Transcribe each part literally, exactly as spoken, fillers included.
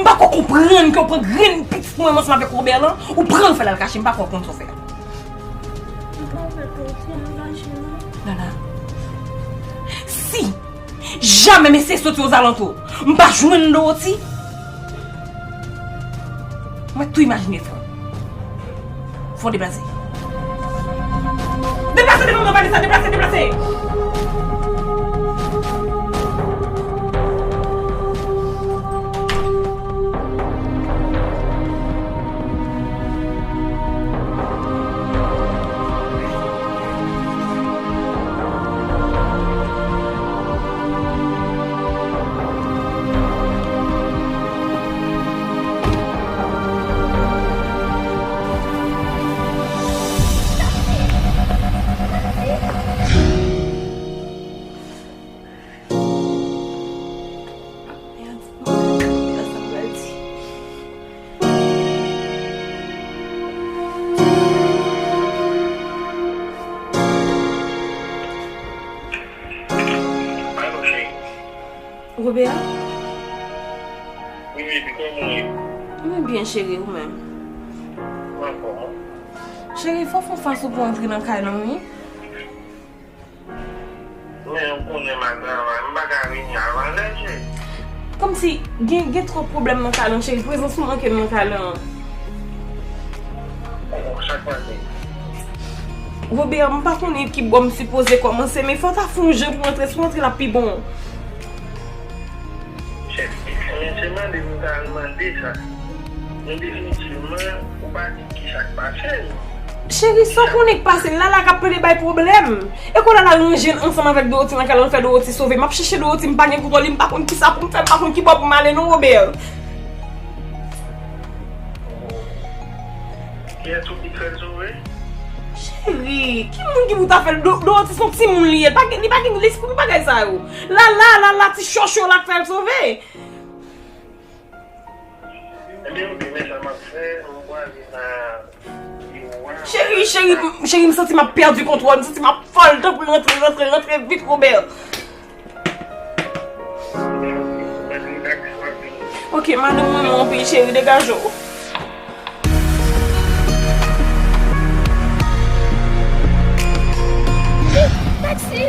M pa ko konprann ke w pran grenn pitit mwen ansanm avèk Robert lan, ou pran l fè l al kache, m pa ko konprann sa w fè a. Lala, si jamè m eseye soti ozalantou, m pa jwenn Dorothy, mwen tou imajine fè. Fò deplase. Deplase devan mwen, Vanessa, deplase, deplase. Alo, cheri. Robert? Wi, baby, kòman w ye? Mwen byen, cheri, ou menm? Mwen anfòm, wi. Cheri, fò w fè yon fason pou w antre nan kay lan, wi. Men ou konnen m al travay, m pa ka vini avan lè, cheri. Kòmsi gen, gen twòp pwoblèm nan kay lan, cheri. Prezans ou manke m nan kay lan. Bon, sa k pase? Robert, m pa konnen ki bò m sipoze kòmanse, men fò w ta fè yon jan pou w antre. Si w antre, l ap pi bon. Cheri, men se mande m ta al mande sa. Men definitivman, ou pa di ki sa k pase. Cheri, sa w konnen k pase? Lala k ap plede bay pwoblèm. E kou Lala ranje l ansanm avèk Dorothy nan kay lan, l fè Dorothy sove. M ap chèche Dorothy, m pa gen kontwòl li, m pa konn ki sa pou m fè, m pa konn ki bò pou m ale non, Robert. Kiyès ou ki fè l sove? Cheri, ki moun ki pou ta fè l? Do-, Dorothy se yon timoun li ye, li pa gen, li pa gen lespri pou bagay sa yo. Lala, Lala, ti chòchò la k fè l sove. Ebyen, oke, men sa m ap fè, m prale nan biwo a. Cheri, cheri, m, cheri, m santi m ap pèdi kontwòl, m santi m ap fòl, tanpri rantre, rantre, rantre vit, Robert. Ebyen, oke, m ap vini. Oke, madanm, mwen renmen w anpil, cheri, degaje w. Taksi!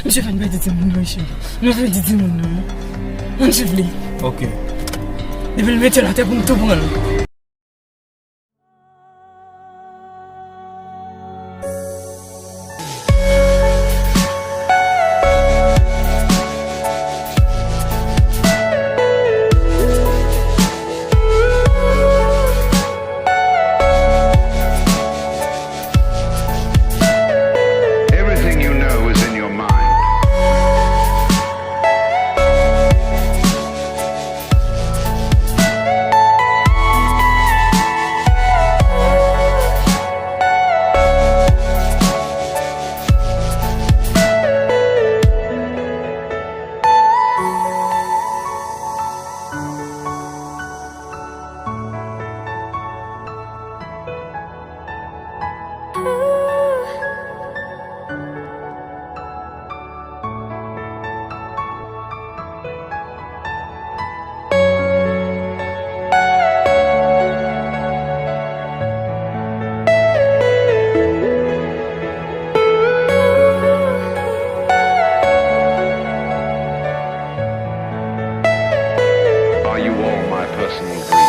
Mesye, pa n pèdi timoun nan, mesye. Nou pèdi timoun nan, wi. Ann swiv li. Ok. Depi l mete l atè pou n tou pran l. Everything you know is in your mind. Are you all my personal